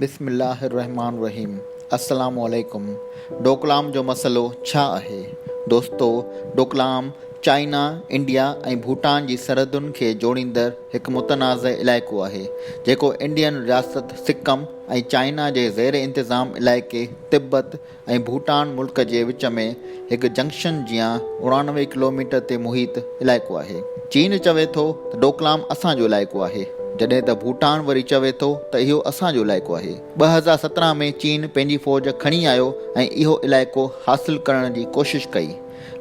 بسم الله الرحمٰن الرحيم السلام عليڪم ڊوڪلام جو مسئلو ڇا آهي دوستو ڊوڪلام چائنا انڊيا ۽ ڀوٽان جي سرحدن کي جوڙيندڙ هڪ متنازع علائقو آهي جيڪو انڊين رياست سڪم ۽ چائنا جي زير انتظام علائقي تبت ۽ ڀوٽان ملڪ جي وچ ۾ هڪ جنڪشن جيان 89 ڪلوميٽر تي محيط علائقو آهي. چين چوي ٿو ته ڊوڪلام اسان جو علائقو آهي، جڏهن ته ڀوٽان وري چوي ٿو ته اهو اسان جو علائقو آهي. 2017 ۾ چين پنهنجي فوج کڻي آيو ۽ اهو علائقو حاصل ڪرڻ جي ڪوشش ڪئي،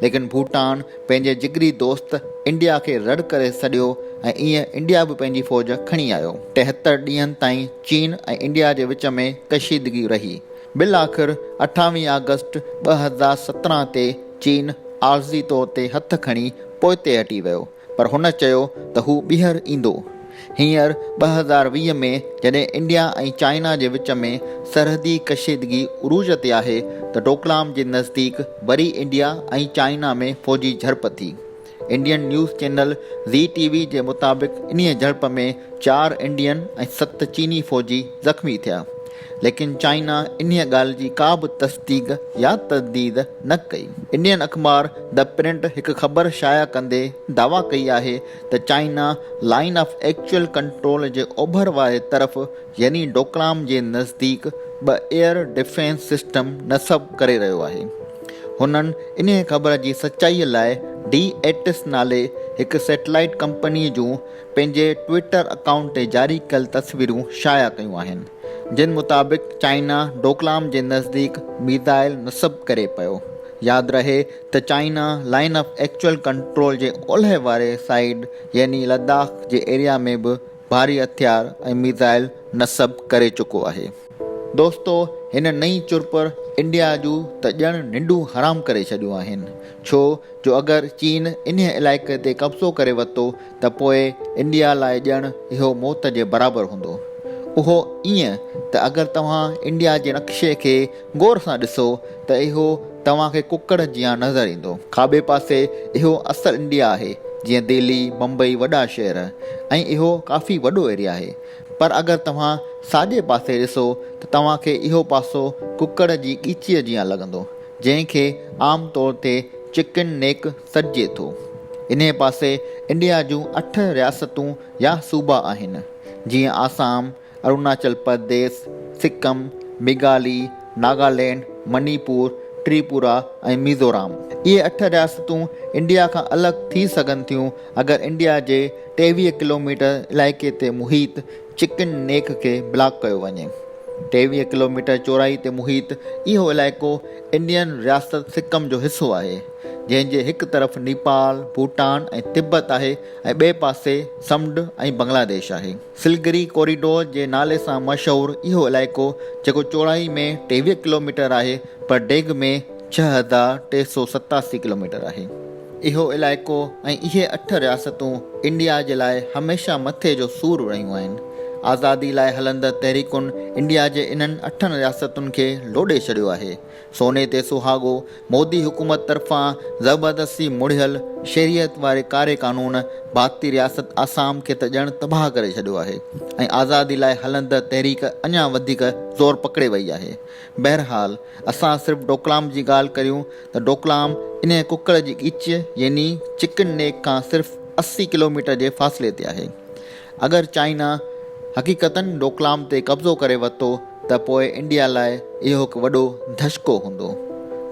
ليڪن ڀوٽان پنهنجي جگري دوست انڊيا کي رڙ ڪري سڏيو ۽ ايئن انڊيا به پنهنجي فوج کڻي آيو. 73 ڏينهن تائين چين ۽ انڊيا جي وچ ۾ ڪشيدگي رهي. بالآخر 28 آگسٽ 2017 تي چين عارضي طور تي هٿ کڻي پوئتي هٽي ويو پر هن چيو ته هو ٻيهر ايندو. هينئر 2020 ۾ جڏهن انڊيا ۽ چائنا جي وچ ۾ سرحدي ڪشيدگي عروج تي آهي ته ڊوڪلام جي نزديڪ وري انڊيا ۽ چائنا ۾ فوجي جهڙپ ٿي. Indian news channel Zee T V جي مطابق انهيء جهڙپ ۾ چار انڊين ۽ ست چيني فوجي زخمي ٿيا. ليڪن چائنا انهيء ڳالهه جي ڪا به تصديق يا ترديد نه ڪئي. انڊين اخبار the print هڪ خبر شايع ڪندي دعويٰ ڪئي آهي ته China line of actual control جي اوڀر واري طرف يعني ڊوڪلام جي نزديڪ ٻه ايئر ڊفينس سسٽم نصب ڪري رهيو آهي. هنن انهيء خبر جي سچائيء لاء ڊي ايٽس نالي هڪ سيٽلائيٽ ڪمپنيء جون پنهنجي ٽوئٽر اڪائونٽ تي جاري ڪيل تصويرون شايع ڪيون آهن، جن مطابق چائنا ڊوڪلام جي نزديڪ ميزائل نصب ڪري پيو. ياد رهي ته China line of actual control جي اولهه واري سائيڊ يعني لداخ جي ايريا ۾ به ڀاري هٿيار ۽ ميزائل نصب ڪري چڪو آهي. دوستو هن نئين چرپر انڊيا جون ته ڄڻ ننڊون حرام ڪري ڇڏيون آهن، ڇو جو اگر چين انهيء علائقي تي قبضو ڪري ورتو ته پوء انڊيا لاء ڄڻ اهو موت جي برابر هوندو. اهو ائين ته اگر توهان انڊيا جي نقشي کي غور سان ڏسو ته اهو توهان کي ڪڪڙ جيان نظر ايندو. کاٻي پاسي اهو اصل انڊيا آهي جيئن دهلي، بمبئي وڏا شهر ۽ اهو ڪافي وڏو ايريا آهي. پر اگر توهان ساڄي پاسي ڏسو ته توهان کي اهو پاسو ڪڪڙ جي ڳچيء جيان لڳندو. جنهن کي عام طور تي چڪن نيڪ سڏجي ٿو. انهيء پاسي انڊيا جون اٺ رياستون يا صوبا آهن، جيئن آسام، اروناچل پرديس، سڪم، ميگالي، ناگالينڊ، منيپور، ٽريپورا ۽ ميزورام. اهي اٺ رياستون انڊيا کان الڳ ٿي سگهن ٿيون اگر انڊيا جي 23 ڪلوميٽر علائقي تي محيط چڪن نيڪ کي بلاڪ ڪيو وڃي. 23 ڪلوميٽر چوڙائي تي محيط اهو علائقو انڊين رياست سڪم جو حصو آهي، جنهن جي هڪ طرف نيپال، ڀوٽان ۽ تبت آهي ۽ ٻئي پاسي سمنڊ ۽ بنگلاديش آهي. سلگري ڪوريڊور جي نالي سان مشهور اهو علائقو جيڪو چوڙائي ۾ 23 ڪلوميٽر آهي پر ڊيگهه ۾ 6387 ڪلوميٽر آهي. اهو علائقو ۽ اهي اٺ رياستون انڊيا جي لاء هميشه مٿي جو سور رهيون آهن. آزادي لاء هلندڙ تحريڪن انڊيا جي انهن اٺن رياستن کي لوڏي ڇڏيو آهي. سوني تي سهاڳو مودي حڪومت طرفان زبردستي مڙهيل شهريت واري ڪاري قانون ڀارتي رياست آسام کي ته ڄڻ تباهه ڪري ڇڏيو آهي ۽ آزادي لاء هلندڙ تحريڪ اڃا وڌيڪ زور پڪڙي وئي آهي. بهرحال اسان صرف ڊوڪلام جي ڳالهه ڪريون ته ڊوڪلام انهيء ڪڪڙ جي ڳچ يعني چڪن نيڪ کان صرف 80 ڪلوميٽر جي فاصلي تي آهي. اگر چائنا حقيقتن ڊوڪلام تي قبضو ڪري ورتو ته پوء انڊيا لاء اهو هڪ وڏو ڌچڪو هوندو.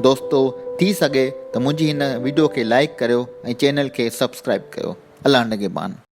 دوستو ٿي سگهي ته منهنجي هن وڊيو کي لائيڪ ڪريو ۽ چينل کي سبسڪرائيب ڪيو. الله نگهبان.